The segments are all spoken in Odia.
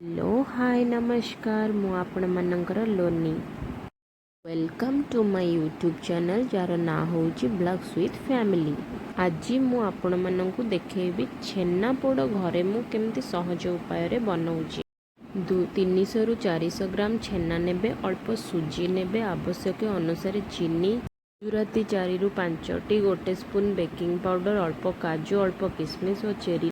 ହ୍ୟାଲୋ, ହାଏ, ନମସ୍କାର। ମୁଁ ଆପଣମାନଙ୍କର Loni. Welcome to my YouTube channel, ଯାହାର ନାଁ ହେଉଛି ବ୍ଲଗ୍ସ ୱିଥ୍ ଫ୍ୟାମିଲି। ଆଜି ମୁଁ ଆପଣମାନଙ୍କୁ ଦେଖେଇବି ଛେନାପୋଡ଼ ଘରେ ମୁଁ କେମିତି ସହଜ ଉପାୟରେ ବନଉଛି। 300ରୁ 400 ଗ୍ରାମ ଛେନା ନେବେ, ଅଳ୍ପ ସୁଜି ନେବେ, ଆବଶ୍ୟକ ଅନୁସାରେ ଚିନି, ଗୁଜୁରାତି 4ରୁ 5ଟି, ଗୋଟେ ସ୍ପୁନ୍ ବେକିଂ ପାଉଡ଼ର, ଅଳ୍ପ କାଜୁ, ଅଳ୍ପ କିସମିସ୍ ଓ ଚେରି,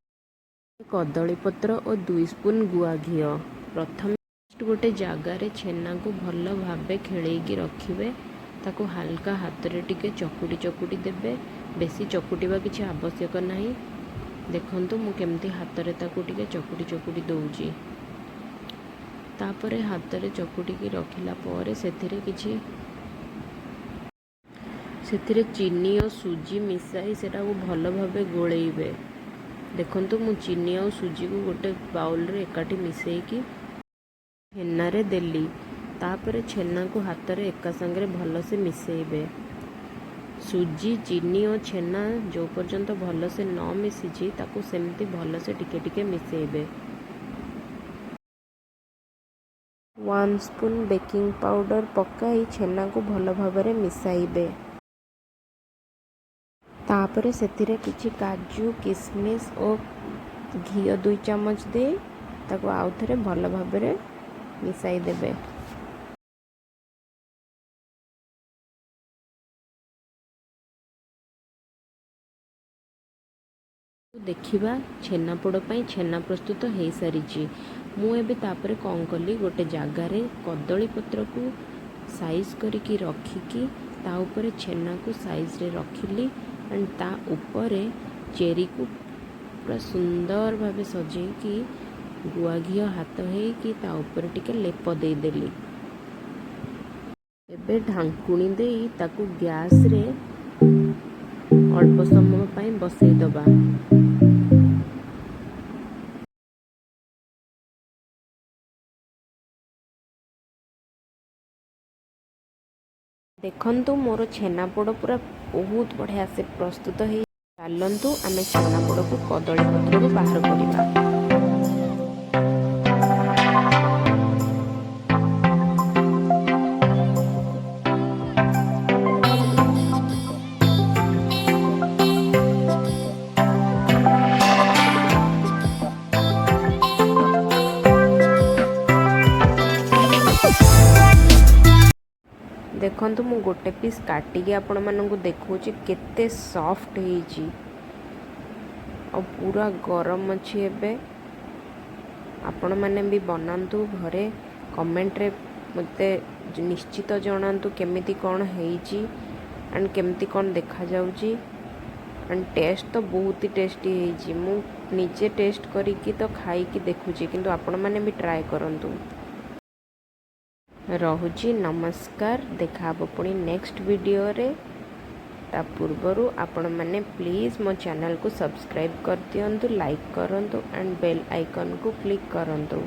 କଦଳୀ ପତ୍ର ଓ 2 ସ୍ପୁନ୍ ଗୁଆ ଘିଅ। ପ୍ରଥମେ ଗୋଟେ ଜାଗାରେ ଛେନାକୁ ଭଲ ଭାବେ ଖେଳେଇକି ରଖିବେ। ତାକୁ ହାଲକା ହାତରେ ଟିକେ ଚକୁଟି ଚକୁଟି ଦେବେ। ବେଶୀ ଚକୁଟିବା କିଛି ଆବଶ୍ୟକ ନାହିଁ। ଦେଖନ୍ତୁ, ମୁଁ କେମିତି ହାତରେ ତାକୁ ଟିକେ ଚକୁଟି ଚକୁଟି ଦେଉଛି। ତାପରେ ହାତରେ ଚକୁଟିକି ରଖିଲା ପରେ ସେଥିରେ ଚିନି ଓ ସୁଜି ମିଶାଇ ସେଟାକୁ ଭଲ ଭାବେ ଗୋଳେଇବେ। ଦେଖନ୍ତୁ, ମୁଁ ଚିନି ଆଉ ସୁଜିକୁ ଗୋଟେ ବାଉଲରେ ଏକାଠି ମିଶାଇକି ଛେନାରେ ଦେଲି। ତାପରେ ଛେନାକୁ ହାତରେ ଏକା ସାଙ୍ଗରେ ଭଲସେ ମିଶାଇବେ। ସୁଜି, ଚିନି ଓ ଛେନା ଯେଉଁ ପର୍ଯ୍ୟନ୍ତ ଭଲସେ ନ ମିଶିଛି, ତାକୁ ସେମିତି ଭଲସେ ଟିକେ ଟିକେ ମିଶାଇବେ। 1 ସ୍ପୁନ୍ ବେକିଂ ପାଉଡ଼ର ପକାଇ ଛେନାକୁ ଭଲ ଭାବରେ ମିଶାଇବେ। ତାପରେ ସେଥିରେ କିଛି କାଜୁ, କିସମିସ୍ ଓ ଘିଅ 2 ଚାମଚ ଦେଇ ତାକୁ ଆଉଥରେ ଭଲ ଭାବରେ ମିଶାଇ ଦେବେ। ଦେଖିବା, ଛେନାପୋଡ଼ ପାଇଁ ଛେନା ପ୍ରସ୍ତୁତ ହେଇସାରିଛି। ମୁଁ ଏବେ ତାପରେ କ'ଣ କଲି, ଗୋଟେ ଜାଗାରେ କଦଳୀ ପତ୍ରକୁ ସାଇଜ୍ କରିକି ରଖିକି ତା ଉପରେ ଛେନାକୁ ସାଇଜ୍ରେ ରଖିଲି ଆଣ୍ଡ ତା ଉପରେ ଚେରିକୁ ପୁରା ସୁନ୍ଦର ଭାବେ ସଜେଇକି ଗୁଆ ଘିଅ ହାତ ହେଇକି ତା ଉପରେ ଟିକେ ଲେପ ଦେଇଦେଲି। ଏବେ ଢାଙ୍କୁଣୀ ଦେଇ ତାକୁ ଗ୍ୟାସରେ ଅଳ୍ପ ସମୟ ପାଇଁ ବସେଇ ଦେବା। ଦେଖନ୍ତୁ, ମୋର ଛେନାପୋଡ଼ ପୁରା ବହୁତ ବଢ଼ିଆ ସେ ପ୍ରସ୍ତୁତ ହେଇ। ଚାଲନ୍ତୁ, ଆମେ ଛେନାପୋଡ଼କୁ କଦଳୀ ପତ୍ରରୁ ବାହାର କରିବା। ଦେଖନ୍ତୁ, ମୁଁ ଗୋଟେ ପିସ୍ କାଟିକି ଆପଣମାନଙ୍କୁ ଦେଖାଉଛି, କେତେ ସଫ୍ଟ ହେଇଛି ଆଉ ପୁରା ଗରମ ଅଛି ଏବେ। ଆପଣମାନେ ବି ବନାନ୍ତୁ ଘରେ। କମେଣ୍ଟରେ ମୋତେ ନିଶ୍ଚିତ ଜଣାନ୍ତୁ କେମିତି କ'ଣ ହେଇଛି ଆଣ୍ଡ କେମିତି କ'ଣ ଦେଖାଯାଉଛି। ଆଣ୍ଡ ଟେଷ୍ଟ ତ ବହୁତ ହି ଟେଷ୍ଟି ହେଇଛି। ମୁଁ ନିଜେ ଟେଷ୍ଟ କରିକି ତ ଖାଇକି ଦେଖୁଛି, କିନ୍ତୁ ଆପଣମାନେ ବି ଟ୍ରାଏ କରନ୍ତୁ। ରହୁଛି, ନମସ୍କାର। ଦେଖା ହେବ ପୁଣି ନେକ୍ସଟ ଭିଡ଼ିଓରେ। ତା ପୂର୍ବରୁ ଆପଣମାନେ ପ୍ଲିଜ୍ ମୋ ଚ୍ୟାନେଲକୁ ସବସ୍କ୍ରାଇବ୍ କରିଦିଅନ୍ତୁ, ଲାଇକ୍ କରନ୍ତୁ ଆଣ୍ଡ ବେଲ୍ ଆଇକନ୍କୁ କ୍ଲିକ୍ କରନ୍ତୁ।